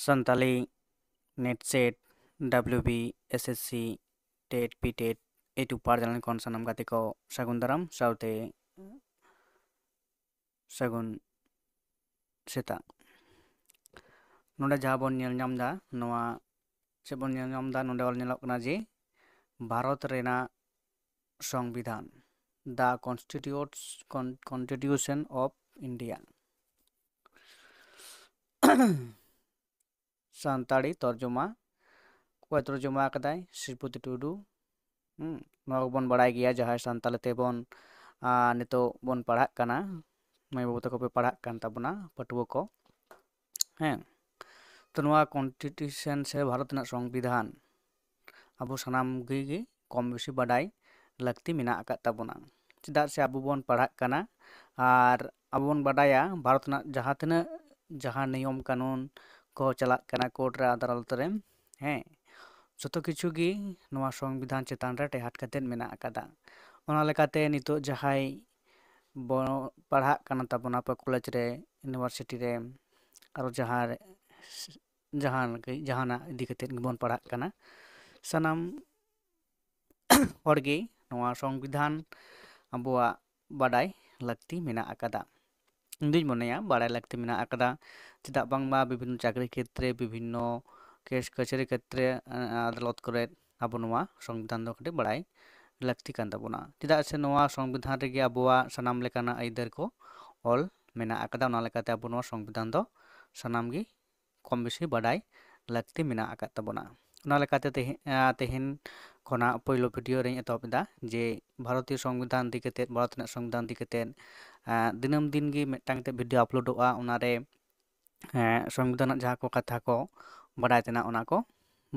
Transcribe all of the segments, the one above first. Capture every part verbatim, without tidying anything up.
Santali NET SET, WB, SSC, TET, PTET, YouTube ᱯᱟᱨ channel ᱠᱷᱚᱱ ᱥᱟᱱᱟᱢ ᱜᱟᱛᱮ ᱠᱚ ᱥᱟᱹᱜᱩᱱ ᱫᱟᱨᱟᱢ ᱥᱟᱶᱛᱮ ᱥᱟᱹᱜᱩᱱ ᱥᱮᱛᱟᱜ᱾ ᱱᱚᱰᱮ ᱡᱟᱦᱟᱸ ᱵᱚᱱ ᱧᱮᱞ ᱧᱟᱢ ᱮᱫᱟ, ᱱᱚᱣᱟ ᱪᱮᱫ ᱵᱚᱱ ᱧᱮᱞ ᱧᱟᱢ ᱮᱫᱟ? ᱱᱚᱰᱮ ᱚᱞ ᱧᱮᱞᱚᱜ ᱠᱟᱱᱟ ᱡᱮ ᱵᱷᱟᱨᱚᱛ ᱨᱮᱱᱟᱜ ᱥᱚᱝᱵᱤᱫᱷᱟᱱ, The Constitutes-, Con-, Constitution of India᱾ Santali ᱛᱚᱨᱡᱚᱢᱟ, ᱚᱠᱚᱭ ᱛᱚᱨᱡᱚᱢᱟ ᱟᱠᱟᱫᱟᱭ? ᱥᱨᱤᱯᱚᱛᱤ ᱴᱩᱰᱩ᱾ ᱦᱩᱸ, ᱱᱚᱣᱟ ᱠᱚᱵᱚᱱ ᱵᱟᱲᱟᱭ ᱜᱮᱭᱟ, ᱡᱟᱦᱟᱸᱭ ᱥᱟᱱᱛᱟᱲᱤ ᱛᱮᱵᱚᱱ, ᱟᱨ ᱱᱤᱛᱚᱜ ᱵᱚᱱ ᱯᱟᱲᱦᱟᱜ ᱠᱟᱱᱟ, ᱢᱟᱹᱭ ᱵᱟᱹᱵᱩ ᱛᱟᱠᱚ ᱯᱮ ᱯᱟᱲᱦᱟᱜ ᱠᱟᱱ ᱛᱟᱵᱚᱱᱟ, ᱯᱟᱹᱴᱷᱩᱣᱟᱹ ᱠᱚ᱾ ᱦᱮᱸ, ᱛᱚ ᱱᱚᱣᱟ Constitution ᱥᱮ ᱵᱷᱟᱨᱚᱛ ᱨᱮᱱᱟᱜ ᱥᱚᱝᱵᱤᱫᱷᱟᱱ ᱟᱵᱚ ᱥᱟᱱᱟᱢ ᱜᱮ, ᱜᱮ ᱠᱚᱢ ᱵᱮᱥᱤ ᱵᱟᱰᱟᱭ ᱞᱟᱹᱠᱛᱤ ᱢᱮᱱᱟᱜ ᱟᱠᱟᱫ ᱛᱟᱵᱚᱱᱟ᱾ ᱪᱮᱫᱟᱜ ᱥᱮ ᱟᱵᱚ ᱵᱚᱱ ᱯᱟᱲᱦᱟᱜ ᱠᱟᱱᱟ ᱟᱨ ᱟᱵᱚ ᱵᱚᱱ ᱵᱟᱰᱟᱭᱟ ᱵᱷᱟᱨᱚᱛ ᱨᱮᱱᱟᱜ ᱡᱟᱦᱟᱸ ᱛᱤᱱᱟᱹᱜ, ᱡᱟᱦᱟᱸ ᱱᱤᱭᱚᱢ ᱠᱟᱹᱱᱩᱱ ᱠᱚ ᱪᱟᱞᱟᱜ ᱠᱟᱱᱟ ᱠᱳᱨᱴ ᱨᱮ, ᱟᱫᱟᱞᱚᱛ ᱨᱮ, ᱦᱮᱸ, ᱡᱚᱛᱚ ᱠᱤᱪᱷᱩ ᱜᱮ ᱱᱚᱣᱟ ᱥᱚᱝᱵᱤᱫᱷᱟᱱ ᱪᱮᱛᱟᱱ ᱨᱮ ᱴᱮᱦᱟᱴ ᱠᱟᱛᱮᱫ ᱢᱮᱱᱟᱜ ᱟᱠᱟᱫᱟ᱾ ᱚᱱᱟ ᱞᱮᱠᱟᱛᱮ ᱱᱤᱛᱚᱜ ᱡᱟᱦᱟᱸᱭ ᱵᱚ ᱯᱟᱲᱦᱟᱜ ᱠᱟᱱᱟ ᱛᱟᱵᱚᱱᱟ ᱯᱮ ᱠᱚᱞᱮᱡᱽ ᱨᱮ, ᱤᱭᱩᱱᱤᱵᱷᱟᱨᱥᱤᱴᱤ ᱨᱮ, ᱟᱨᱚ ᱡᱟᱦᱟᱸ ᱨᱮ, ᱡᱟᱦᱟᱸ ᱞᱮᱠᱟ, ᱡᱟᱦᱟᱱᱟᱜ ᱤᱫᱤ ᱠᱟᱛᱮᱫ ᱜᱮᱵᱚᱱ ᱯᱟᱲᱦᱟᱜ ᱠᱟᱱᱟ, ᱥᱟᱱᱟᱢ ᱦᱚᱲᱜᱮ ᱱᱚᱣᱟ ᱥᱚᱝᱵᱤᱫᱷᱟᱱ ᱟᱵᱚᱣᱟᱜ ᱵᱟᱰᱟᱭ ᱞᱟᱹᱠᱛᱤ ᱢᱮᱱᱟᱜ ᱟᱠᱟᱫᱟ᱾ ᱤᱧ ᱫᱩᱧ ᱢᱚᱱᱮᱭᱟ ᱵᱟᱰᱟᱭ ᱞᱟᱹᱠᱛᱤ ᱢᱮᱱᱟᱜ ᱟᱠᱟᱫᱟ᱾ ᱪᱮᱫᱟᱜ ᱵᱟᱝᱢᱟ ᱵᱤᱵᱷᱤᱱᱱᱚ ᱪᱟᱹᱠᱨᱤ ᱠᱷᱮᱛᱨᱮ, ᱵᱤᱵᱷᱤᱱᱱᱚ ᱠᱮᱥ ᱠᱟᱪᱷᱟᱹᱨᱤ ᱠᱷᱮᱛᱨᱮ, ᱟᱸ, ᱟᱫᱟᱞᱚᱛ ᱠᱚᱨᱮ ᱟᱵᱚ ᱱᱚᱣᱟ ᱥᱚᱝᱵᱤᱫᱷᱟᱱ ᱫᱚ ᱠᱟᱹᱴᱤᱡ ᱵᱟᱲᱟᱭ ᱞᱟᱹᱠᱛᱤ ᱠᱟᱱ ᱛᱟᱵᱚᱱᱟ᱾ ᱪᱮᱫᱟᱜ ᱥᱮ ᱱᱚᱣᱟ ᱥᱚᱝᱵᱤᱫᱷᱟᱱ ᱨᱮᱜᱮ ᱟᱵᱚᱣᱟᱜ ᱥᱟᱱᱟᱢ ᱞᱮᱠᱟᱱᱟᱜ ᱟᱹᱭᱫᱟᱹᱨ ᱠᱚ ᱚᱞ ᱢᱮᱱᱟᱜ ᱟᱠᱟᱫᱟ᱾ ᱚᱱᱟ ᱞᱮᱠᱟᱛᱮ ᱟᱵᱚ ᱱᱚᱣᱟ ᱥᱚᱝᱵᱤᱫᱷᱟᱱ ᱫᱚ ᱥᱟᱱᱟᱢ ᱜᱮ ᱠᱚᱢ ᱵᱮᱥᱤ ᱵᱟᱰᱟᱭ ᱞᱟᱹᱠᱛᱤ ᱢᱮᱱᱟᱜ ᱟᱠᱟᱫ ᱛᱟᱵᱚᱱᱟ᱾ ᱚᱱᱟ ᱞᱮᱠᱟᱛᱮ ᱛᱮᱦᱮ-, ᱟᱸ, ᱛᱮᱦᱮᱧ ᱠᱷᱚᱱᱟᱜ ᱯᱳᱭᱞᱳ ᱵᱷᱤᱰᱤᱭᱳ ᱨᱮᱧ ᱮᱛᱚᱦᱚᱵ ᱮᱫᱟ ᱡᱮ ᱵᱷᱟᱨᱚᱛᱤᱭᱚ ᱥᱚᱝᱵᱤᱫᱷᱟᱱ ᱤᱫᱤ ᱠᱟᱛᱮᱫ, ᱵᱷᱟᱨᱚᱛ ᱨᱮᱱᱟᱜ ᱥᱚᱝᱵᱤᱫᱷᱟᱱ ᱤᱫᱤ ᱠᱟᱛᱮᱫ, ᱟᱸ, ᱫᱤᱱᱟᱹᱢ ᱫᱤᱱ ᱜᱮ ᱢᱤᱫᱴᱟᱝ ᱠᱟᱛᱮᱫ ᱵᱷᱤᱰᱤᱭᱳ ᱟᱯᱞᱳᱰᱚᱜᱼᱟ᱾ ᱚᱱᱟᱨᱮ, ᱟᱸ, ᱥᱚᱝᱵᱤᱫᱷᱟᱱ ᱨᱮᱱᱟᱜ ᱡᱟᱦᱟᱸ ᱠᱚ ᱠᱟᱛᱷᱟ ᱠᱚ ᱵᱟᱰᱟᱭ ᱛᱮᱱᱟᱜ, ᱚᱱᱟ ᱠᱚ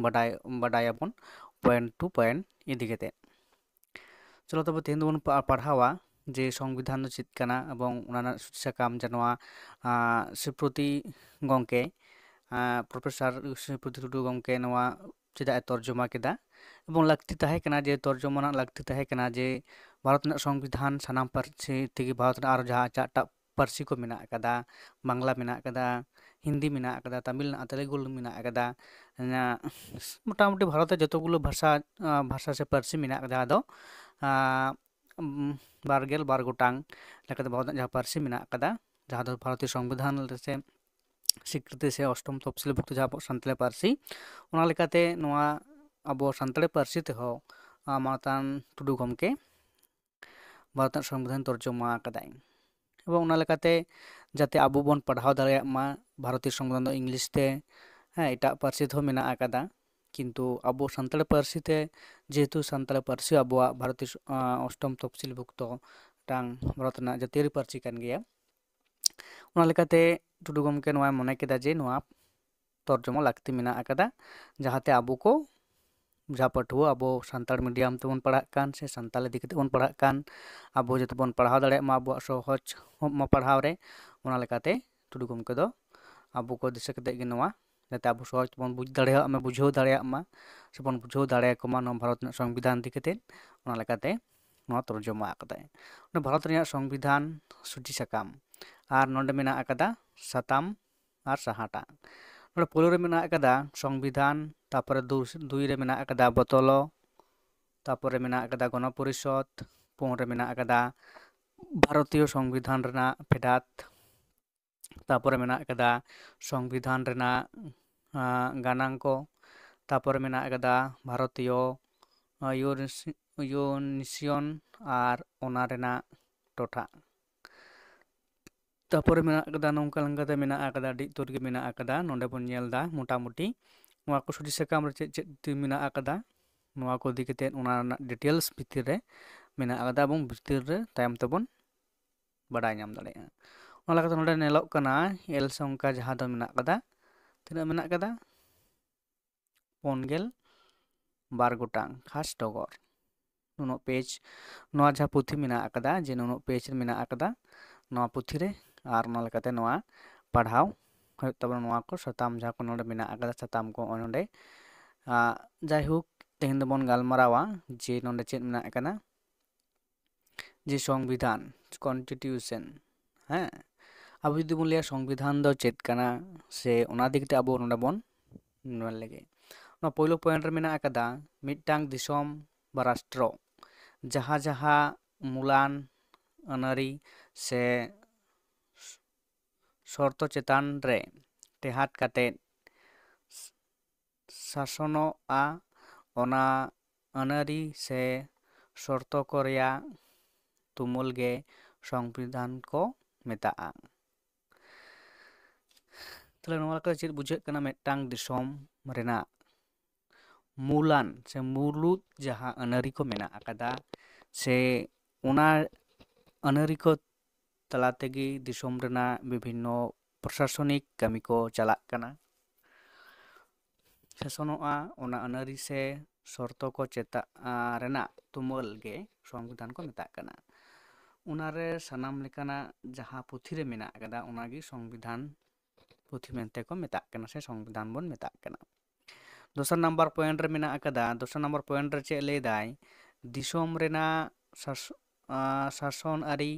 ᱵᱟᱰᱟᱭ, ᱵᱟᱰᱟᱭᱟᱵᱚᱱ point to point ᱤᱫᱤ ᱠᱟᱛᱮᱫ᱾ ᱪᱚᱞᱚ ᱛᱚᱵᱮ ᱛᱮᱦᱮᱧ ᱫᱚᱵᱚᱱ ᱯᱟ-, ᱯᱟᱲᱦᱟᱣᱟ ᱡᱮ ᱥᱚᱝᱵᱤᱫᱷᱟᱱ ᱫᱚ ᱪᱮᱫ ᱠᱟᱱᱟ ᱮᱵᱚᱝ ᱚᱱᱟ ᱨᱮᱱᱟᱜ ᱥᱩᱪᱤ ᱥᱟᱠᱟᱢ ᱡᱮ ᱱᱚᱣᱟ, ᱟᱸ, ᱥᱨᱤᱯᱚᱛᱤ ᱜᱚᱢᱠᱮ, ᱟᱸ, ᱯᱨᱚᱯᱷᱮᱥᱚᱨ ᱥᱨᱤᱯᱚᱛᱤ ᱴᱩᱰᱩ ᱜᱚᱢᱠᱮ ᱱᱚᱣᱟ ᱪᱮᱫᱟᱜ ᱮ ᱛᱚᱨᱡᱚᱢᱟ ᱠᱮᱫᱟ ᱮᱵᱚᱝ ᱞᱟᱹᱠᱛᱤ ᱛᱟᱦᱮᱸ ᱠᱟᱱᱟ, ᱡᱮ ᱛᱚᱨᱡᱚᱢᱟ ᱨᱮᱱᱟᱜ ᱞᱟᱹᱠᱛᱤ ᱛᱟᱦᱮᱸ ᱠᱟᱱᱟ ᱡᱮ ᱵᱷᱟᱨᱚᱛ ᱨᱮᱱᱟᱜ ᱥᱚᱝᱵᱤᱫᱷᱟᱱ ᱥᱟᱱᱟᱢ ᱯᱟᱹᱨᱥᱤ ᱛᱮᱜᱮ ᱵᱷᱟᱨᱚᱛ ᱨᱮᱱᱟᱜ ᱟᱨᱚ ᱡᱟᱦᱟᱸ ᱮᱴᱟᱜ ᱮᱴᱟᱜ ᱯᱟᱹᱨᱥᱤ ᱠᱚ ᱢᱮᱱᱟᱜ ᱟᱠᱟᱫᱟ᱾ ᱵᱟᱝᱞᱟ ᱢᱮᱱᱟᱜ ᱟᱠᱟᱫᱟ, ᱦᱤᱱᱫᱤ ᱢᱮᱱᱟᱜ ᱟᱠᱟᱫᱟ, ᱛᱟᱢᱤᱞ, ᱛᱮᱞᱮᱜᱩ ᱢᱮᱱᱟᱜ ᱟᱠᱟᱫᱟ᱾ ᱚᱱᱟ ᱢᱚᱴᱟᱢᱩᱴᱤ ᱵᱷᱟᱨᱚᱛ ᱨᱮ ᱡᱚᱛᱚ ᱜᱩᱞᱳ ᱵᱷᱟᱥᱟ, ᱟᱸ, ᱵᱷᱟᱥᱟ ᱥᱮ ᱯᱟᱹᱨᱥᱤ ᱢᱮᱱᱟᱜ ᱟᱠᱟᱫᱟ, ᱡᱟᱦᱟᱸ ᱫᱚ, ᱟᱸ, ᱩᱢ, ᱵᱟᱨ ᱜᱮᱞ ᱵᱟᱨ ᱜᱚᱴᱟᱝ ᱞᱮᱠᱟᱛᱮ ᱵᱷᱟᱨᱚᱛ ᱨᱮᱱᱟᱜ ᱡᱟᱦᱟᱸ ᱯᱟᱹᱨᱥᱤ ᱢᱮᱱᱟᱜ ᱟᱠᱟᱫᱟ, ᱡᱟᱦᱟᱸ ᱫᱚ ᱵᱷᱟᱨᱚᱛᱤᱭᱚ ᱥᱚᱝᱵᱤᱫᱷᱟᱱ ᱨᱮ ᱥᱮ ᱥᱤᱠᱨᱤᱛᱤ ᱥᱮ ᱚᱥᱴᱚᱢ ᱛᱚᱯᱥᱤᱞ ᱵᱷᱩᱠᱛᱚ ᱡᱟᱦᱟᱸ ᱟᱵᱚᱣᱟᱜ ᱥᱟᱱᱛᱟᱲᱤ ᱯᱟᱹᱨᱥᱤ, ᱚᱱᱟ ᱞᱮᱠᱟᱛᱮ ᱱᱚᱣᱟ ᱟᱵᱚ ᱥᱟᱱᱛᱟᱲᱤ ᱯᱟᱹᱨᱥᱤ ᱛᱮᱦᱚᱸ, ᱟᱸ, ᱢᱟᱱᱚᱛᱟᱱ ᱴᱩᱰᱩ ᱜᱚᱢᱠᱮ ᱵᱷᱟᱨᱚᱛ ᱨᱮᱱᱟᱜ ᱥᱚᱝᱵᱤᱫᱷᱟᱱ ᱛᱚᱨᱡᱚᱢᱟ ᱟᱠᱟᱫᱟᱭ᱾ ᱮᱵᱚᱝ ᱚᱱᱟ ᱞᱮᱠᱟᱛᱮ ᱡᱟᱛᱮ ᱟᱵᱚ ᱵᱚᱱ ᱯᱟᱲᱦᱟᱣ ᱫᱟᱲᱮᱭᱟᱜ ᱢᱟ, ᱵᱷᱟᱨᱚᱛᱤᱭᱚ ᱥᱚᱝᱵᱤᱫᱷᱟᱱ ᱫᱚ ᱤᱝᱞᱤᱥ ᱛᱮ, ᱦᱮᱸ, ᱮᱴᱟᱜ ᱯᱟᱹᱨᱥᱤ ᱛᱮᱦᱚᱸ ᱢᱮᱱᱟᱜ ᱟᱠᱟᱫᱟ, ᱠᱤᱱᱛᱩ ᱟᱵᱚ ᱥᱟᱱᱛᱟᱲᱤ ᱯᱟᱹᱨᱥᱤ ᱛᱮ, ᱡᱮᱦᱮᱛᱩ ᱥᱟᱱᱛᱟᱲᱤ ᱯᱟᱹᱨᱥᱤ ᱟᱵᱚᱣᱟᱜ ᱵᱷᱟᱨᱚᱛᱤᱭᱚ ᱥᱚ-, ᱟᱸ, ᱚᱥᱴᱚᱢ ᱛᱚᱯᱥᱤᱞ ᱵᱷᱩᱠᱛᱚ ᱢᱤᱫᱴᱟᱝ ᱵᱷᱟᱨᱚᱛ ᱨᱮᱱᱟᱜ ᱡᱟᱹᱛᱤᱭᱟᱹᱨᱤ ᱯᱟᱹᱨᱥᱤ ᱠᱟᱱ ᱜᱮᱭᱟ, ᱚᱱᱟ ᱞᱮᱠᱟᱛᱮ ᱴᱩᱰᱩ ᱜᱚᱢᱠᱮ ᱱᱚᱣᱟᱭ ᱢᱚᱱᱮ ᱠᱮᱫᱟ ᱡᱮ ᱱᱚᱣᱟ ᱛᱚᱨᱡᱚᱢᱟ ᱞᱟᱹᱠᱛᱤ ᱢᱮᱱᱟᱜ ᱟᱠᱟᱫᱟ, ᱡᱟᱦᱟᱸᱛᱮ ᱟᱵᱚ ᱠᱚ, ᱡᱟᱦᱟᱸ ᱯᱟᱹᱴᱷᱩᱣᱟᱹ ᱟᱵᱚ ᱥᱟᱱᱛᱟᱲ medium ᱛᱮᱵᱚᱱ ᱯᱟᱲᱦᱟᱜ ᱠᱟᱱ ᱥᱮ ᱥᱟᱱᱛᱟᱲ ᱤᱫᱤ ᱠᱟᱛᱮ ᱵᱚᱱ ᱯᱟᱲᱦᱟᱜ ᱠᱟᱱ, ᱟᱵᱚ ᱡᱟᱛᱮ ᱵᱚᱱ ᱯᱟᱲᱦᱟᱣ ᱫᱟᱲᱮᱭᱟᱜ ᱢᱟ, ᱟᱵᱚᱣᱟᱜ ᱥᱚᱦᱚᱡᱽ ᱢᱟ ᱯᱟᱲᱦᱟᱣ ᱨᱮ, ᱚᱱᱟ ᱞᱮᱠᱟᱛᱮ ᱴᱩᱰᱩ ᱜᱚᱢᱠᱮ ᱫᱚ ᱟᱵᱚ ᱠᱚ ᱫᱤᱥᱟᱹ ᱠᱟᱛᱮ ᱜᱮ ᱱᱚᱣᱟ, ᱡᱟᱛᱮ ᱟᱵᱚ ᱥᱚᱦᱚᱡᱽ ᱛᱮᱵᱚᱱ ᱵᱩᱡᱽ ᱫᱟᱲᱮᱭᱟᱜ ᱢᱟ, ᱵᱩᱡᱷᱟᱹᱣ ᱫᱟᱲᱮᱭᱟᱜ ᱢᱟ, ᱥᱮᱵᱚᱱ ᱵᱩᱡᱷᱟᱹᱣ ᱫᱟᱲᱮᱭᱟᱠᱚ ᱢᱟ ᱱᱚᱣᱟ ᱵᱷᱟᱨᱚᱛ ᱨᱮᱱᱟᱜ ᱥᱚᱝᱵᱤᱫᱷᱟᱱ ᱤᱫᱤ ᱠᱟᱛᱮ, ᱚᱱᱟ ᱞᱮᱠᱟᱛᱮ ᱱᱚᱣᱟ ᱛᱚᱨᱡᱚᱢᱟ ᱟᱠᱟᱫᱟᱭ᱾ ᱱᱚᱰᱮ ᱵᱷᱟᱨᱚᱛ ᱨᱮᱭᱟᱜ ᱥᱚᱝᱵᱤᱫᱷᱟᱱ ᱥᱩᱪᱤ ᱥᱟᱠᱟᱢ, ᱟᱨ ᱱᱚᱰᱮ ᱢᱮᱱᱟᱜ ᱟᱠᱟᱫᱟ ᱥᱟᱛᱟᱢ ᱟᱨ ᱥᱟᱦᱟᱴᱟ᱾ ᱱᱚᱰᱮ ᱯᱳᱭᱞᱳ ᱨᱮ ᱢᱮᱱᱟᱜ ᱟᱠᱟᱫᱟ ᱥᱚᱝᱵᱤᱫᱷᱟᱱ, ᱛᱟᱯᱚᱨᱮ ᱫᱩ-, ᱫᱩᱭ ᱨᱮ ᱢᱮᱱᱟᱜ ᱟᱠᱟᱫᱟ ᱵᱚᱛᱚᱞᱚ, ᱛᱟᱯᱚᱨᱮ ᱢᱮᱱᱟᱜ ᱟᱠᱟᱫᱟ ᱜᱚᱱᱚᱯᱚᱨᱤᱥᱚᱫᱽ, ᱯᱩᱱ ᱨᱮ ᱢᱮᱱᱟᱜ ᱟᱠᱟᱫᱟ ᱵᱷᱟᱨᱚᱛᱤᱭᱚ ᱥᱚᱝᱵᱤᱫᱷᱟᱱ ᱨᱮᱱᱟᱜ ᱯᱷᱮᱰᱟᱛ, ᱛᱟᱯᱚᱨᱮ ᱢᱮᱱᱟᱜ ᱟᱠᱟᱫᱟ ᱥᱚᱝᱵᱤᱫᱷᱟᱱ ᱨᱮᱱᱟᱜ, ᱟᱸ, ᱜᱟᱱᱟᱝ ᱠᱚ, ᱛᱟᱯᱚᱨᱮ ᱢᱮᱱᱟᱜ ᱟᱠᱟᱫᱟ ᱵᱷᱟᱨᱚᱛᱤᱭᱚ, ᱟᱸ, ᱭᱩᱱᱤᱥ-, ᱭᱩᱱᱤᱥᱤᱭᱚᱱ ᱟᱨ ᱚᱱᱟ ᱨᱮᱱᱟᱜ ᱴᱚᱴᱷᱟ᱾ ᱛᱟᱯᱚᱨᱮ ᱢᱮᱱᱟᱜ ᱟᱠᱟᱫᱟ, ᱱᱚᱝᱠᱟ ᱞᱮᱠᱟᱛᱮ ᱢᱮᱱᱟᱜ ᱟᱠᱟᱫᱟ, ᱟᱹᱰᱤ ᱩᱛᱟᱹᱨ ᱜᱮ ᱢᱮᱱᱟᱜ ᱟᱠᱟᱫᱟ᱾ ᱱᱚᱰᱮ ᱵᱚᱱ ᱧᱮᱞ ᱮᱫᱟ ᱢᱚᱴᱟᱢᱩᱴᱤ ᱱᱚᱣᱟ ᱠᱚ ᱥᱩᱪᱤ ᱥᱟᱠᱟᱢ ᱨᱮ ᱪᱮᱫ ᱪᱮᱫ ᱛᱮ ᱢᱮᱱᱟᱜ ᱟᱠᱟᱫᱟ, ᱱᱚᱣᱟ ᱠᱚ ᱤᱫᱤ ᱠᱟᱛᱮ ᱚᱱᱟ ᱨᱮᱱᱟᱜ details ᱵᱷᱤᱛᱤᱨ ᱨᱮ ᱢᱮᱱᱟᱜ ᱟᱠᱟᱫᱟ ᱮᱵᱚᱝ ᱵᱷᱤᱛᱤᱨ ᱨᱮ ᱛᱟᱭᱚᱢ ᱛᱮᱵᱚᱱ ᱵᱟᱰᱟᱭ ᱧᱟᱢ ᱫᱟᱲᱮᱭᱟᱜᱼᱟ᱾ ᱚᱱᱟ ᱞᱮᱠᱟᱛᱮ ᱱᱚᱰᱮ ᱧᱮᱞᱚᱜ ᱠᱟᱱᱟ ᱮᱞ ᱥᱚᱝᱠᱷᱟ ᱡᱟᱦᱟᱸ ᱫᱚ ᱢᱮᱱᱟᱜ ᱟᱠᱟᱫᱟ, ᱛᱤᱱᱟᱹᱜ ᱢᱮᱱᱟᱜ ᱟᱠᱟᱫᱟ? ᱯᱩᱱ ᱜᱮᱞ ᱵᱟᱨ ᱜᱚᱴᱟᱝ ᱠᱷᱟᱥ ᱰᱚᱜᱚᱨ᱾ ᱱᱩᱱᱟᱹᱜ page, ᱱᱚᱣᱟ ᱡᱟᱦᱟᱸ ᱯᱩᱛᱷᱤ ᱢᱮᱱᱟᱜ ᱟᱠᱟᱫᱟ, ᱡᱮ ᱱᱩᱱᱟᱹᱜ page ᱨᱮ ᱢᱮᱱᱟᱜ ᱟᱠᱟᱫᱟ ᱱᱚᱣᱟ ᱯᱩᱛᱷᱤ ᱨᱮ, ᱟᱨ ᱚᱱᱟ ᱞᱮᱠᱟᱛᱮ ᱱᱚᱣᱟ ᱯᱟᱲᱦᱟᱣ ᱦᱩᱭᱩᱜ ᱛᱟᱵᱚᱱᱟ᱾ ᱱᱚᱣᱟ ᱠᱚ ᱥᱟᱛᱟᱢ ᱡᱟᱦᱟᱸ ᱠᱚ ᱱᱚᱰᱮ ᱢᱮᱱᱟᱜ ᱟᱠᱟᱫᱟ, ᱥᱟᱛᱟᱢ ᱠᱚ ᱱᱚᱜᱼᱚᱭ ᱱᱚᱰᱮ᱾ ᱟᱸ, ᱡᱟᱭᱦᱳᱠ, ᱛᱮᱦᱮᱧ ᱫᱚᱵᱚᱱ ᱜᱟᱞᱢᱟᱨᱟᱣᱟ ᱡᱮ ᱱᱚᱰᱮ ᱪᱮᱫ ᱢᱮᱱᱟᱜ ᱟᱠᱟᱫᱟ, ᱡᱮ ᱥᱚᱝᱵᱤᱫᱷᱟᱱ, constitution, ᱦᱮᱸ, ᱟᱵᱚ ᱡᱩᱫᱤ ᱵᱚᱱ ᱞᱟᱹᱭᱟ ᱥᱚᱝᱵᱤᱫᱷᱟᱱ ᱫᱚ ᱪᱮᱫ ᱠᱟᱱᱟ, ᱥᱮ ᱚᱱᱟ ᱤᱫᱤ ᱠᱟᱛᱮ ᱟᱵᱚ ᱱᱚᱰᱮ ᱵᱚᱱ ᱧᱮᱞ ᱞᱮᱜᱮ᱾ ᱱᱚᱣᱟ ᱯᱳᱭᱞᱳ ᱯᱚᱭᱮᱱᱴ ᱨᱮ ᱢᱮᱱᱟᱜ ᱟᱠᱟᱫᱟ, ᱢᱤᱫᱴᱟᱝ ᱫᱤᱥᱚᱢ ᱵᱟ ᱨᱟᱥᱴᱨᱚ ᱡᱟᱦᱟᱸ ᱡᱟᱦᱟᱸ ᱢᱩᱞᱟᱱ ᱟᱹᱱᱟᱹᱨᱤ ᱥᱮ ᱥᱚᱨᱛᱚ ᱪᱮᱛᱟᱱ ᱨᱮ ᱴᱮᱦᱟᱴ ᱠᱟᱛᱮ ᱥᱟᱥᱚᱱᱚᱜᱼᱟ, ᱚᱱᱟ ᱟᱹᱱᱟᱹᱨᱤ ᱥᱮ ᱥᱚᱨᱛᱚ ᱠᱚ ᱨᱮᱭᱟᱜ ᱛᱩᱢᱟᱹᱞ ᱜᱮ ᱥᱚᱝᱵᱤᱫᱷᱟᱱ ᱠᱚ ᱢᱮᱛᱟᱜᱼᱟ᱾ ᱛᱟᱦᱞᱮ ᱱᱚᱣᱟ ᱞᱮᱠᱟ ᱪᱮᱫ ᱵᱩᱡᱷᱟᱹᱜ ᱠᱟᱱᱟ? ᱢᱤᱫᱴᱟᱝ ᱫᱤᱥᱚᱢ ᱨᱮᱱᱟᱜ ᱢᱩᱞᱟᱱ ᱥᱮ ᱢᱩᱞᱩᱫ ᱡᱟᱦᱟᱸ ᱟᱹᱱᱟᱹᱨᱤ ᱠᱚ ᱢᱮᱱᱟᱜ ᱟᱠᱟᱫᱟ, ᱥᱮ ᱚᱱᱟ ᱟᱹᱱᱟᱹᱨᱤ ᱠᱚ ᱛᱟᱞᱟ ᱛᱮᱜᱮ ᱫᱤᱥᱚᱢ ᱨᱮᱱᱟᱜ ᱵᱤᱵᱷᱤᱱᱱᱚ ᱯᱨᱚᱥᱟᱥᱚᱱᱤᱠ ᱠᱟᱹᱢᱤ ᱠᱚ ᱪᱟᱞᱟᱜ ᱠᱟᱱᱟ᱾ ᱥᱟᱥᱚᱱᱚᱜᱼᱟ, ᱚᱱᱟ ᱟᱹᱱᱟᱹᱨᱤ ᱥᱮ ᱥᱚᱨᱛᱚ ᱠᱚ ᱪᱮᱛᱟ-, ᱟ, ᱨᱮᱱᱟᱜ ᱛᱩᱢᱟᱹᱞ ᱜᱮ ᱥᱚᱝᱵᱤᱫᱷᱟᱱ ᱠᱚ ᱢᱮᱛᱟᱜ ᱠᱟᱱᱟ᱾ ᱚᱱᱟᱨᱮ ᱥᱟᱱᱟᱢ ᱞᱮᱠᱟᱱᱟᱜ ᱡᱟᱦᱟᱸ ᱯᱩᱛᱷᱤ ᱨᱮ ᱢᱮᱱᱟᱜ ᱟᱠᱟᱫᱟ, ᱚᱱᱟᱜᱮ ᱥᱚᱝᱵᱤᱫᱷᱟᱱ ᱯᱩᱛᱷᱤ ᱢᱮᱱᱛᱮ ᱠᱚ ᱢᱮᱛᱟᱜ ᱠᱟᱱᱟ, ᱥᱮ ᱥᱚᱝᱵᱤᱫᱷᱟᱱ ᱵᱚᱱ ᱢᱮᱛᱟᱜ ᱠᱟᱱᱟ᱾ ᱫᱚᱥᱟᱨ ᱱᱟᱢᱵᱟᱨ ᱯᱚᱭᱮᱱᱴ ᱨᱮ ᱢᱮᱱᱟᱜ ᱟᱠᱟᱫᱟ, ᱫᱚᱥᱟᱨ ᱱᱟᱢᱵᱟᱨ ᱯᱚᱭᱮᱱᱴ ᱨᱮ ᱪᱮᱫ ᱞᱟᱹᱭᱫᱟᱭ? ᱫᱤᱥᱚᱢ ᱨᱮᱱᱟᱜ ᱥᱟᱥ-, ᱟ, ᱥᱟᱥᱚᱱ ᱟᱹᱨᱤ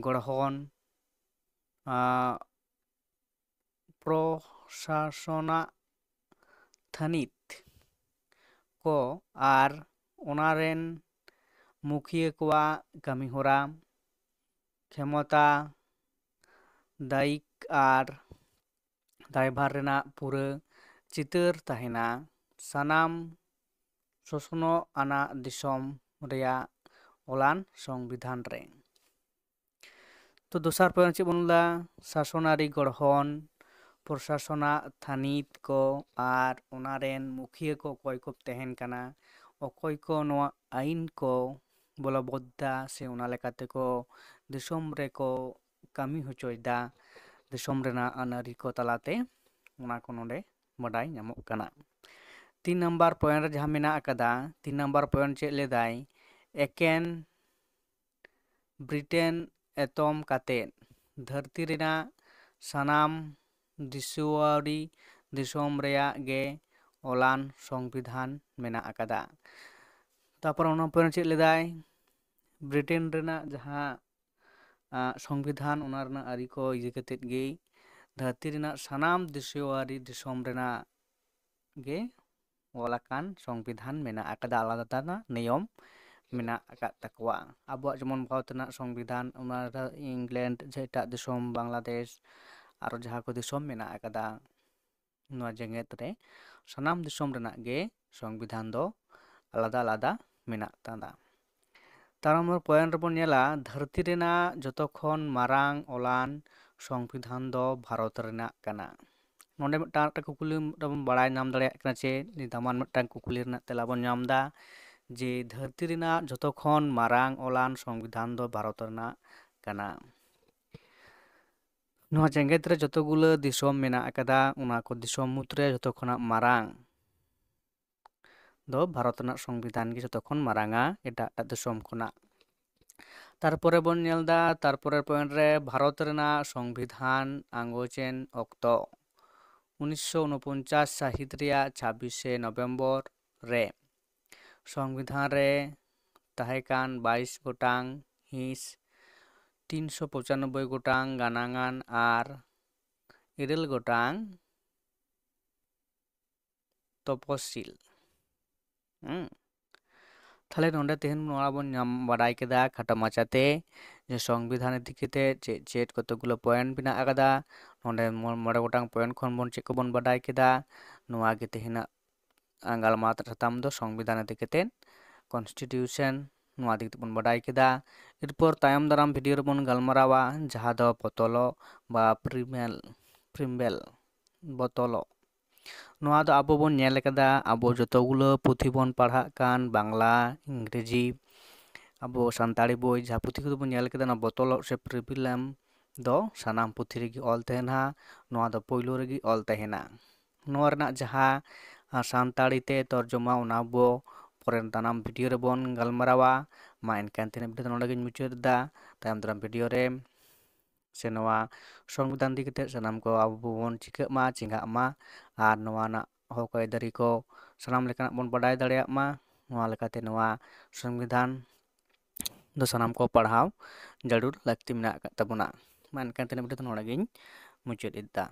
ᱜᱚᱲᱦᱚᱱ, ᱟ, ᱯᱨᱚᱥᱟᱥᱚᱱᱟᱜ ᱛᱷᱟᱹᱱᱤᱛ ᱠᱚ ᱟᱨ ᱚᱱᱟ ᱨᱮᱱ ᱢᱩᱠᱷᱤᱭᱟᱹ ᱠᱚᱣᱟᱜ ᱠᱟᱹᱢᱤᱦᱚᱨᱟ, ᱠᱷᱮᱢᱚᱛᱟ, ᱫᱟᱭᱤᱠ ᱟᱨ ᱫᱟᱭᱵᱷᱟᱨ ᱨᱮᱱᱟᱜ ᱯᱩᱨᱟᱹ ᱪᱤᱛᱟᱹᱨ ᱛᱟᱦᱮᱱᱟ ᱥᱟᱱᱟᱢ ᱥᱚᱥᱱᱚᱜ ᱟᱱᱟᱜ ᱫᱤᱥᱚᱢ ᱨᱮᱭᱟᱜ ᱚᱞᱟᱱ ᱥᱚᱝᱵᱤᱫᱷᱟᱱ ᱨᱮ᱾ ᱛᱚ ᱫᱚᱥᱟᱨ ᱯᱚᱭᱮᱱᱴ ᱪᱮᱫ ᱵᱚᱱ ᱞᱟᱹᱭᱟ? ᱥᱟᱥᱚᱱᱟᱨᱤ ᱜᱚᱲᱦᱚᱱ, ᱯᱨᱚᱥᱟᱥᱚᱱᱟᱜ ᱛᱷᱟᱹᱱᱤᱛ ᱠᱚ ᱟᱨ ᱚᱱᱟ ᱨᱮᱱ ᱢᱩᱠᱷᱤᱭᱟᱹ ᱠᱚ ᱚᱠᱚᱭ ᱠᱚ ᱛᱟᱦᱮᱱ ᱠᱟᱱᱟ, ᱚᱠᱚᱭ ᱠᱚ ᱱᱚᱣᱟ ᱟᱹᱭᱤᱱ ᱠᱚ ᱵᱚᱞᱚᱵᱚᱫᱽᱫᱟ ᱥᱮ ᱚᱱᱟ ᱞᱮᱠᱟ ᱛᱮᱠᱚ ᱫᱤᱥᱚᱢ ᱨᱮᱠᱚ ᱠᱟᱹᱢᱤ ᱦᱚᱪᱚᱭᱮᱫᱟ ᱫᱤᱥᱚᱢ ᱨᱮᱱᱟᱜ ᱟᱹᱱ ᱟᱹᱨᱤ ᱠᱚ ᱛᱟᱞᱟᱛᱮ, ᱚᱱᱟ ᱠᱚ ᱱᱚᱰᱮ ᱵᱟᱰᱟᱭ ᱧᱟᱢᱚᱜ ᱠᱟᱱᱟ᱾ ᱛᱤᱱ ᱱᱟᱢᱵᱟᱨ ᱯᱚᱭᱮᱱᱴ ᱨᱮ ᱡᱟᱦᱟᱸ ᱢᱮᱱᱟᱜ ᱟᱠᱟᱫᱟ, ᱛᱤᱱ ᱱᱟᱢᱵᱟᱨ ᱯᱚᱭᱮᱱᱴ ᱪᱮᱫ ᱞᱮᱫᱟᱭ? ᱮᱠᱮᱱ ᱵᱨᱤᱴᱮᱱ ᱮᱛᱚᱢ ᱠᱟᱛᱮ ᱫᱷᱟᱹᱨᱛᱤ ᱨᱮᱱᱟᱜ ᱥᱟᱱᱟᱢ ᱫᱤᱥᱩᱣᱟᱨᱤ ᱫᱤᱥᱚᱢ ᱨᱮᱭᱟᱜ ᱜᱮ ᱚᱞᱟᱱ ᱥᱚᱝᱵᱤᱫᱷᱟᱱ ᱢᱮᱱᱟᱜ ᱟᱠᱟᱫᱟ᱾ ᱛᱟᱨᱯᱚᱨ ᱚᱱᱟ ᱯᱚᱭᱮᱱᱴ ᱪᱮᱫ ᱞᱮᱫᱟᱭ? ᱵᱨᱤᱴᱮᱱ ᱨᱮᱱᱟᱜ ᱡᱟᱦᱟᱸ ᱟᱸ, ᱥᱚᱝᱵᱤᱫᱷᱟᱱ, ᱚᱱᱟ ᱨᱮᱱᱟᱜ ᱟᱹᱨᱤ ᱠᱚ ᱤᱫᱤ ᱠᱟᱛᱮᱫ ᱜᱮ ᱫᱷᱟᱹᱨᱛᱤ ᱨᱮᱱᱟᱜ ᱥᱟᱱᱟᱢ ᱫᱤᱥᱚᱢ ᱨᱮᱱᱟᱜ ᱜᱮ ᱚᱞ ᱟᱠᱟᱱ ᱥᱚᱝᱵᱤᱫᱷᱟᱱ ᱢᱮᱱᱟᱜ ᱟᱠᱟᱫᱟ, ᱟᱞᱟᱫᱟ ᱟᱞᱟᱫᱟ ᱱᱤᱭᱚᱢ ᱢᱮᱱᱟᱜ ᱟᱠᱟᱫ ᱛᱟᱠᱚᱣᱟ᱾ ᱟᱵᱚᱣᱟᱜ ᱡᱮᱢᱚᱱ ᱵᱷᱟᱨᱚᱛ ᱨᱮᱱᱟᱜ ᱥᱚᱝᱵᱤᱫᱷᱟᱱ, ᱚᱱᱟ ᱨᱮ ᱤᱝᱞᱮᱱᱰ, ᱡᱮ ᱮᱴᱟᱜ ᱫᱤᱥᱚᱢ, ᱵᱟᱝᱞᱟᱫᱮᱥ, ᱟᱨᱚ ᱡᱟᱦᱟᱸ ᱠᱚ ᱫᱤᱥᱚᱢ ᱢᱮᱱᱟᱜ ᱟᱠᱟᱫᱟ, ᱱᱚᱣᱟ ᱡᱮᱜᱮᱛ ᱨᱮ ᱥᱟᱱᱟᱢ ᱫᱤᱥᱚᱢ ᱨᱮᱱᱟᱜ ᱜᱮ ᱥᱚᱝᱵᱤᱫᱷᱟᱱ ᱫᱚ ᱟᱞᱟᱫᱟ ᱟᱞᱟᱫᱟ ᱢᱮᱱᱟᱜ ᱟᱠᱟᱫᱟ᱾ ᱛᱟᱨ ᱱᱚᱢᱵᱚᱨ ᱯᱚᱭᱮᱱᱴ ᱨᱮᱵᱚᱱ ᱧᱮᱞᱟ, ᱫᱷᱟᱹᱨᱛᱤ ᱨᱮᱱᱟᱜ ᱡᱚᱛᱚ ᱠᱷᱚᱱ ᱢᱟᱨᱟᱝ ᱚᱞᱟᱱ ᱥᱚᱝᱵᱤᱫᱷᱟᱱ ᱫᱚ ᱵᱷᱟᱨᱚᱛ ᱨᱮᱱᱟᱜ ᱠᱟᱱᱟ᱾ ᱱᱚᱰᱮ ᱢᱤᱫᱴᱟᱝ ᱟᱨ ᱢᱤᱫᱴᱟᱝ ᱠᱩᱠᱞᱤ ᱨᱮᱵᱚᱱ ᱵᱟᱲᱟᱭ ᱧᱟᱢ ᱫᱟᱲᱮᱭᱟᱜ ᱠᱟᱱᱟ ᱪᱮ, ᱟᱹᱰᱤ ᱫᱟᱢᱟᱱ ᱢᱤᱫᱴᱟᱝ ᱠᱩᱠᱞᱤ ᱨᱮᱱᱟᱜ ᱛᱮᱞᱟ ᱵᱚᱱ ᱧᱟᱢ ᱮᱫᱟ ᱡᱮ ᱫᱷᱟᱹᱨᱛᱤ ᱨᱮᱱᱟᱜ ᱡᱚᱛᱚ ᱠᱷᱚᱱ ᱢᱟᱨᱟᱝ ᱚᱞᱟᱱ ᱥᱚᱝᱵᱤᱫᱷᱟᱱ ᱫᱚ ᱵᱷᱟᱨᱚᱛ ᱨᱮᱱᱟᱜ ᱠᱟᱱᱟ᱾ ᱱᱚᱣᱟ ᱡᱮᱜᱮᱛ ᱨᱮ ᱡᱚᱛᱚ ᱜᱩᱞᱟᱹ ᱫᱤᱥᱚᱢ ᱢᱮᱱᱟᱜ ᱟᱠᱟᱫᱟ, ᱚᱱᱟ ᱠᱚ ᱫᱤᱥᱚᱢ ᱢᱩᱫᱽᱨᱮ ᱡᱚᱛᱚ ᱠᱷᱚᱱᱟᱜ ᱢᱟᱨᱟᱝ ᱫᱚ ᱵᱷᱟᱨᱚᱛ ᱨᱮᱱᱟᱜ ᱥᱚᱝᱵᱤᱫᱷᱟᱱ ᱜᱮ ᱡᱚᱛᱚ ᱠᱷᱚᱱ ᱢᱟᱨᱟᱝᱟ ᱮᱴᱟᱜ ᱮᱴᱟᱜ ᱫᱤᱥᱚᱢ ᱠᱷᱚᱱᱟᱜ᱾ ᱛᱟᱨᱯᱚᱨᱮ ᱵᱚᱱ ᱧᱮᱞ ᱮᱫᱟ, ᱛᱟᱨᱯᱚᱨᱮ ᱯᱚᱭᱮᱱᱴ ᱨᱮ ᱵᱷᱟᱨᱚᱛ ᱨᱮᱱᱟᱜ ᱥᱚᱝᱵᱤᱫᱷᱟᱱ ᱟᱸᱜᱚᱪ ᱮᱱ ᱚᱠᱛᱚ, ᱩᱱᱤᱥᱥᱚ ᱩᱱᱚᱯᱚᱧᱪᱟᱥ ᱥᱟᱹᱦᱤᱛ ᱨᱮᱭᱟᱜ ᱪᱷᱟᱵᱵᱤᱥᱮ ᱱᱚᱵᱷᱮᱢᱵᱚᱨ ᱨᱮ ᱥᱚᱝᱵᱤᱫᱷᱟᱱ ᱨᱮ ᱛᱟᱦᱮᱸ ᱠᱟᱱ ᱵᱟᱭᱤᱥ ᱜᱚᱴᱟᱝ ᱦᱤᱸᱥ, ᱛᱤᱱᱥᱚ ᱯᱚᱸᱪᱟᱱᱚᱵᱵᱳᱭ ᱜᱚᱴᱟᱝ ᱜᱟᱱᱟᱝᱟᱱ ᱟᱨ ᱤᱨᱟᱹᱞ ᱜᱚᱴᱟᱝ ᱛᱚᱯᱚᱥᱤᱞ᱾ ᱦᱩᱸ᱾ ᱛᱟᱦᱞᱮ ᱱᱚᱰᱮ ᱛᱮᱦᱮᱧ ᱱᱚᱣᱟ ᱵᱚᱱ ᱧᱟᱢ ᱵᱟᱰᱟᱭ ᱠᱮᱫᱟ ᱠᱷᱟᱴᱚ ᱢᱟᱪᱷᱟᱛᱮ ᱡᱮ ᱥᱚᱝᱵᱤᱫᱷᱟᱱ ᱤᱫᱤ ᱠᱟᱛᱮ ᱪᱮᱫ ᱪᱮᱫ ᱠᱚᱛᱚᱠ ᱜᱩᱞᱳ ᱯᱚᱭᱮᱱᱴ ᱢᱮᱱᱟᱜ ᱟᱠᱟᱫᱟ᱾ ᱱᱚᱰᱮ ᱢᱚ-, ᱢᱚᱬᱮ ᱜᱚᱴᱟᱝ ᱯᱚᱭᱮᱱᱴ ᱠᱷᱚᱱ ᱵᱚᱱ ᱪᱮᱫ ᱠᱚᱵᱚᱱ ᱵᱟᱰᱟᱭ ᱠᱮᱫᱟ, ᱱᱚᱣᱟ ᱜᱮ ᱛᱮᱦᱮᱧᱟᱜ ᱜᱟᱞᱢᱟᱨᱟᱣ ᱥᱟᱛᱟᱢ ᱫᱚ ᱥᱚᱝᱵᱤᱫᱷᱟᱱ ᱤᱫᱤ ᱠᱟᱛᱮ, ᱠᱚᱱᱥᱴᱤᱴᱤᱭᱩᱥᱚᱱ, ᱱᱚᱣᱟ ᱤᱫᱤ ᱠᱟᱛᱮ ᱵᱚᱱ ᱵᱟᱰᱟᱭ ᱠᱮᱫᱟ᱾ ᱮᱨᱯᱚᱨ ᱛᱟᱭᱚᱢ ᱫᱟᱨᱟᱢ ᱵᱷᱤᱰᱤᱭᱳ ᱨᱮᱵᱚᱱ ᱜᱟᱞᱢᱟᱨᱟᱣᱟ ᱡᱟᱦᱟᱸ ᱫᱚ ᱵᱚᱛᱚᱞᱚᱜ ᱵᱟ ᱯᱨᱤᱢᱮᱞ, ᱯᱨᱤᱢᱵᱮᱞ, ᱵᱚᱛᱚᱞᱚᱜ᱾ ᱱᱚᱣᱟ ᱫᱚ ᱟᱵᱚ ᱵᱚᱱ ᱧᱮᱞ ᱠᱟᱫᱟ, ᱟᱵᱚ ᱡᱚᱛᱚ ᱜᱩᱞᱟᱹ ᱯᱩᱛᱷᱤ ᱵᱚᱱ ᱯᱟᱲᱦᱟᱜ ᱠᱟᱱ, ᱵᱟᱝᱞᱟ, ᱤᱝᱨᱮᱡᱤ, ᱟᱵᱚ ᱥᱟᱱᱛᱟᱲᱤ ᱵᱳᱭ ᱡᱟᱦᱟᱸ ᱯᱩᱛᱷᱤ ᱠᱚᱫᱚ ᱵᱚᱱ ᱧᱮᱞ ᱠᱮᱫᱟ, ᱚᱱᱟ ᱵᱚᱛᱚᱞᱚᱜ ᱥᱮ ᱯᱨᱤᱢᱵᱮᱞ ᱫᱚ ᱥᱟᱱᱟᱢ ᱯᱩᱛᱷᱤ ᱨᱮᱜᱮ ᱚᱞ ᱛᱟᱦᱮᱱᱟ᱾ ᱱᱚᱣᱟ ᱫᱚ ᱯᱳᱭᱞᱳ ᱨᱮᱜᱮ ᱚᱞ ᱛᱟᱦᱮᱱᱟ᱾ ᱱᱚᱣᱟ ᱨᱮᱱᱟᱜ ᱡᱟᱦᱟᱸ, ᱟ, ᱥᱟᱱᱛᱟᱲᱤ ᱛᱮ ᱛᱚᱨᱡᱚᱢᱟ, ᱚᱱᱟ ᱵᱚ ᱯᱚᱨᱮᱨ ᱫᱟᱨᱟᱢ ᱵᱷᱤᱰᱤᱭᱳ ᱨᱮᱵᱚᱱ ᱜᱟᱞᱢᱟᱨᱟᱣᱟ᱾ ᱢᱟ ᱮᱱᱠᱷᱟᱱ ᱛᱮᱦᱮᱧᱟᱜ ᱵᱷᱤᱰᱤᱭᱳ ᱫᱚ ᱱᱚᱰᱮ ᱜᱤᱧ ᱢᱩᱪᱟᱹᱫ ᱮᱫᱟ᱾ ᱛᱟᱭᱚᱢ ᱫᱟᱨᱟᱢ ᱵᱷᱤᱰᱤᱭᱳ ᱨᱮ ᱥᱮ ᱱᱚᱣᱟ ᱥᱚᱝᱵᱤᱫᱷᱟᱱ ᱤᱫᱤ ᱠᱟᱛᱮ ᱥᱟᱱᱟᱢ ᱠᱚ ᱟᱵᱚ ᱵᱚᱱ ᱪᱤᱠᱟᱹᱜ ᱢᱟ, ᱪᱮᱸᱜᱷᱟᱜ ᱢᱟ, ᱟᱨ ᱱᱚᱣᱟ ᱨᱮᱱᱟᱜ ᱦᱚᱠ ᱟᱹᱭᱫᱟᱹᱨᱤ ᱠᱚ ᱥᱟᱱᱟᱢ ᱞᱮᱠᱟᱱᱟᱜ ᱵᱚᱱ ᱵᱟᱰᱟᱭ ᱫᱟᱲᱮᱭᱟᱜ ᱢᱟ᱾ ᱱᱚᱣᱟ ᱞᱮᱠᱟᱛᱮ ᱱᱚᱣᱟ ᱥᱚᱝᱵᱤᱫᱷᱟᱱ ᱫᱚ ᱥᱟᱱᱟᱢ ᱠᱚ ᱯᱟᱲᱦᱟᱣ ᱡᱟᱹᱨᱩᱲ ᱞᱟᱹᱠᱛᱤ ᱢᱮᱱᱟᱜ ᱟᱠᱟᱫ ᱛᱟᱵᱚᱱᱟ᱾ ᱢᱟ ᱮᱱᱠᱷᱟᱱ ᱛᱮᱦᱮᱧᱟᱜ video ᱫᱚ ᱱᱚᱰᱮ ᱜᱤᱧ ᱢᱩᱪᱟᱹᱫ ᱮᱫᱟ᱾